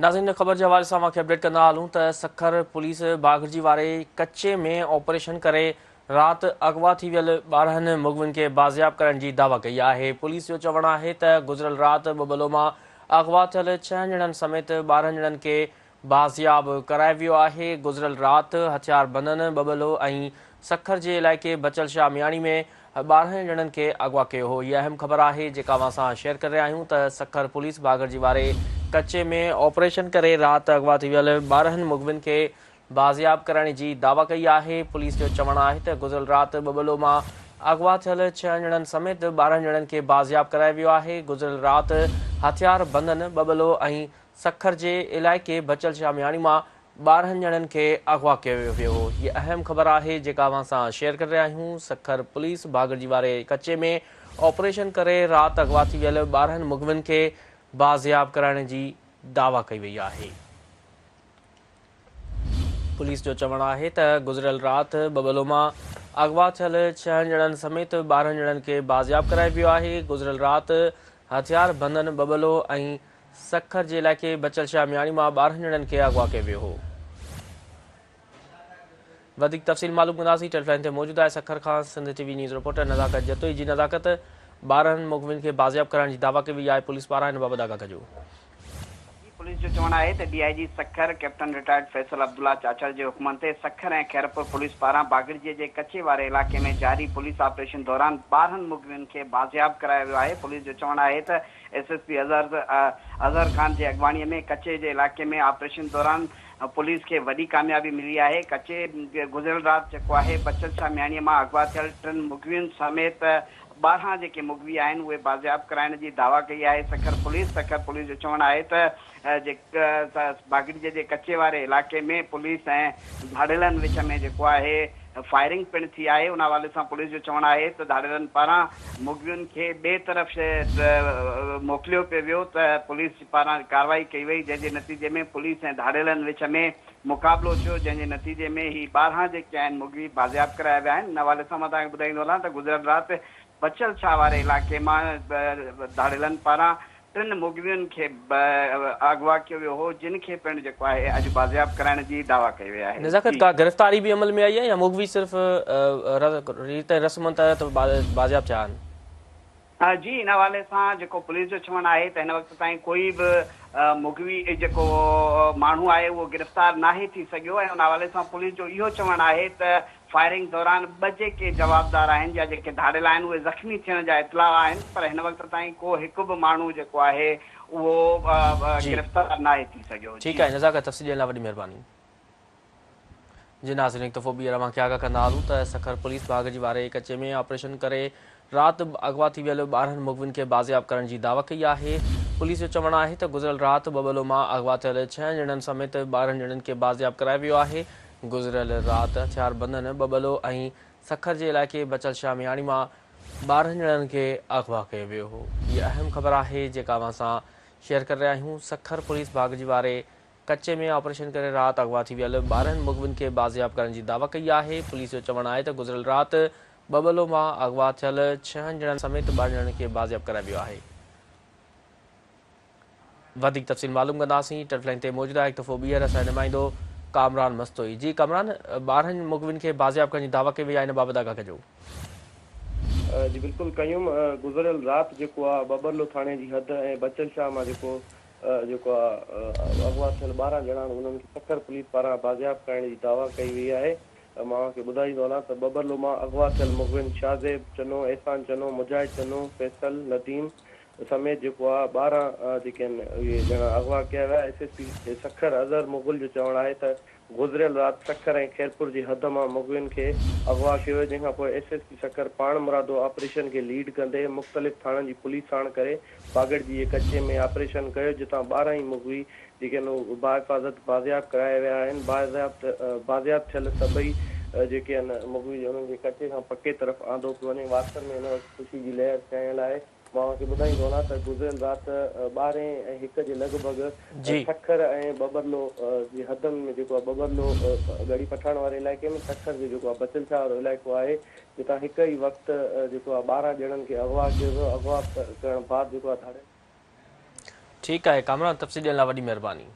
ناظرين خبر جي حوالي سان اوهان کي اپڊيٽ ڪندا هلون ته سکر پوليس باگڙجي واري ڪچي ۾ آپريشن ڪري رات اغوا ٿي ويل 12 مغوين کي بازياب ڪرڻ جي دعويٰ ڪئي آهي. پوليس جو چوڻ آهي ته گذريل رات ٻٻلو مان اغوا ٿيل 6 ڄڻن سميت 12 ڄڻن کي بازياب ڪرايو ويو آهي. گذريل رات هٿياربندن ٻٻلو ۽ سکر جي علائقي بچل شاهه مياڻي ۾ 12 ڄڻن کي اغوا ڪيو هو. هي اهم خبر آهي جيڪا اوهان سان شيئر ڪري رهيا آهيون ته سکر پوليس باگڙجي واري ڪچي ۾ آپريشن ڪري رات اغوا ٿي ويل 12 مغوين کي بازياب ڪرائڻ جي دعويٰ ڪئي آهي. پوليس جو چوڻ آهي ته گذريل رات ٻٻلو مان اغوا ٿيل 6 ڄڻن سميت 12 ڄڻن کي بازياب ڪرايو ويو آهي. گذريل رات هٿياربندن ٻٻلو ۽ سکر جي علائقي بچل شاهه مياڻي مان 12 ڄڻن کي اغوا ڪيو ويو هو. هيء اهم خبر آهي جيڪا اوهان سان شيئر ڪري رهيا آهيون. سکر پوليس باگڙجي واري ڪچي ۾ آپريشن ڪري رات اغوا ٿي ويل 12 مغوين کي بازياب ڪرائڻ جي دعويٰ ڪئي وئي آهي. پوليس جو چوڻ آهي ته گذريل رات ٻٻلو مان اغوا ٿيل 6 ڄڻن سميت 12 ڄڻن کي بازياب ڪرايو ويو آهي. گذريل رات هٿياربندن ٻٻلو ۽ سکر جي علائقي بچل شاهه مياڻي مان 12 ڄڻن کي اغوا ڪيو ويو هو. وڌيڪ تفصيل معلوم ڪنداسين ٽيليفون لائين تي موجود آهي سکر کان Sindh T V news reporter Nazakat Jatoi جي نزاڪت 12 مغوين کي بازياب ڪرائڻ جي دعويٰ ڪئي وئي آهي پوليس پاران ان بابت آگاهه ڪجو. پوليس جو چوڻ آهي ته D I G Sukkur captain retired Faisal Abdullah Chachar جي حڪمن تي سکر ۽ خيرپور پوليس پاران باگڙجي جي ڪچي واري علائقي ۾ جاري پوليس آپريشن دوران 12 مغوين کي بازياب ڪرايو ويو آهي پوليس جو چوڻ آهي ته S S P Azhar Khan جي اڳواڻي ۾ ڪچي جي علائقي ۾ آپريشن دوران پوليس کي وڏي ڪاميابي ملي آهي. ڪچي گذريل رات جيڪو آهي بچل شاهه مياڻي مان اغوا ٿيل ٽن مغوين سميت 12 جيڪي مغوي آهن اهي بازياب ڪرائڻ جي دعويٰ ڪئي آهي سکر پوليس. سکر پوليس جو چوڻ آهي ته باگڙجي جي ڪچي واري علائقي ۾ پوليس ۽ ڌاڙيلن وچ ۾ جيڪو آهي فائرنگ پڻ ٿي آهي، ان حوالي سان پوليس جو چوڻ آهي ته ڌاڙيلن پاران مغوين کي ٻئي طرف موڪليو پيو ويو ته پوليس پاران ڪارروائي ڪئي وئي، جنهن جي نتيجي ۾ پوليس ۽ ڌاڙيلن وچ ۾ مقابلو ٿيو، جنهن جي نتيجي ۾ هي 12 جيڪي آهن مغوي بازياب ڪرايا ويا آهن، ان حوالي سان مان توهان کي ٻڌائيندو هلان ته گذريل رات بچل شاهه واري علائقي مان ڌاڙيلن پاران ٽن مغوين کي اغوا ڪيو ويو هو، جن کي پڻ جيڪو آهي اڄ بازياب ڪرائڻ جي دعويٰ ڪئي وئي آهي. نزاڪت ڪا گرفتاري به عمل ۾ آئي آهي يا مغوي صرف ريت ۽ رسمن تحت بازياب ٿيا آهن؟ جي ان حوالي سان جيڪو پوليس جو چوڻ آهي ته هن وقت تائين ڪوئي به مغوي جيڪو ماڻهو آهي اهو گرفتار ناهي ٿي سگهيو ۽ ان حوالي سان پوليس جو اهو چوڻ آهي ته فائرنگ دوران ٻه جيڪي جوابدار آهن يا جيڪي ڌاڙيل آهن اهي زخمي ٿيڻ جا اطلاع آهن پر هن وقت تائين ڪو هڪ به ماڻهو جيڪو آهي اهو گرفتار ناهي ٿي سگهيو. ٺيڪ آهي نزاڪت تفصيل ڏيڻ لاء وڏي مهرباني. جي ناظرين هڪ دفعو ٻيهر اوهان کي آگاهه ڪندا هلون ته سکر پوليس باگڙجي واري ڪچي ۾ آپريشن ڪري رات اغوا ٿي ويل 12 مغوين کي بازياب ڪرڻ جي دعويٰ ڪئي آهي. پوليس جو چوڻ آهي ته گذريل رات ٻٻلو مان اغوا ٿيل 6 ڄڻن سميت 12 ڄڻن کي بازياب ڪرايو ويو آهي. گذريل رات هٿياربندن ٻٻلو ۽ سکر جي علائقي بچل شاهه مياڻي مان 12 ڄڻن کي اغوا ڪيو ويو هو. هيء اهم خبر آهي جيڪا اوهان سان شيئر ڪري رهيا آهيون. سکر پوليس باگڙجي واري ڪچي ۾ آپريشن ڪري رات اغوا ٿي ويل 12 مغوين کي بازياب ڪرڻ جي دعويٰ ڪئي آهي. پوليس جو چوڻ آهي ته گذريل رات ٻٻلو مان اغوا ٿيل 6 ڄڻن سميت 12 ڄڻن کي بازياب ڪرايو ويو آهي. وڌيڪ تفصيل معلوم ڪنداسين. ٽيليفون لائين تي موجود آهي هڪ دفعو ٻيهر اسان جو نمائندو ڪامران مستوئي. جي ڪامران، 12 مغوين کي بازياب ڪرڻ جي دعويٰ ڪئي وئي آهي ان بابت آگاهه ڪجو. جي بلڪل قيوم، گذريل رات جيڪو آ ٻٻرلو ٿاڻي جي حد ۽ بچل شاهه مان جيڪو جيڪو آ اغوا ٿيل 12 ڄڻا انهن کي سکر پوليس پاران بازياب ڪرائڻ جي دعويٰ ڪئي وئي آهي. مان اوهان کي ٻڌائيندو هلان ته ٻٻرلو مان اغوا ٿيل مغوين شاهزيب چنو، احسان چنو، مجاهد چنو، فيصل، نديم سميت جيڪو آ 12 جيڪي آهن اهي ڄڻا اغوا ڪيا ويا. S S P Sukkur Azhar Mughal جو چوڻ آهي ته گذريل رات سکر ۽ خيرپور جي حد مان مغوين کي اغوا ڪيو ويو، جنهن کان پوء ايس ايس پي سکر پاڻمرادو آپريشن کي ليڊ ڪندي مختلف ٿاڻن جي پوليس ساڻ ڪري باگڙجي جي ڪچي ۾ آپريشن ڪيو، جتان 12 ئي مغوي جيڪي آهن اهي باحفاظت بازياب ڪرايا ويا آهن، بازياب ٿيل سڀئي جيڪي آهن مغوي انهن کي ڪچي کان پڪي طرف آندو پيو وڃي، وارثن ۾ هن وقت خوشي جي لهر ڇانيل آهي. مان اوهان کي ٻڌائيندو هلان ته گذريل رات ٻارهين ۽ هڪ جي لڳ ڀڳ سکر ۽ ٻٻرلو جي حدن ۾ جيڪو آهي ٻٻرلو ڳڙهي پٺاڻ واري علائقي ۾ سکر جو جيڪو آهي بچل شاهه وارو علائقو آهي جتان هڪ ئي وقت جيڪو آهي 12 ڄڻن کي اغوا ڪيو ويو اغوا ڪرڻ بعد جيڪو آهي ڌاڙيل. ٺيڪ آهي ڪامران تفصيل ڏيڻ لاء وڏي مهرباني.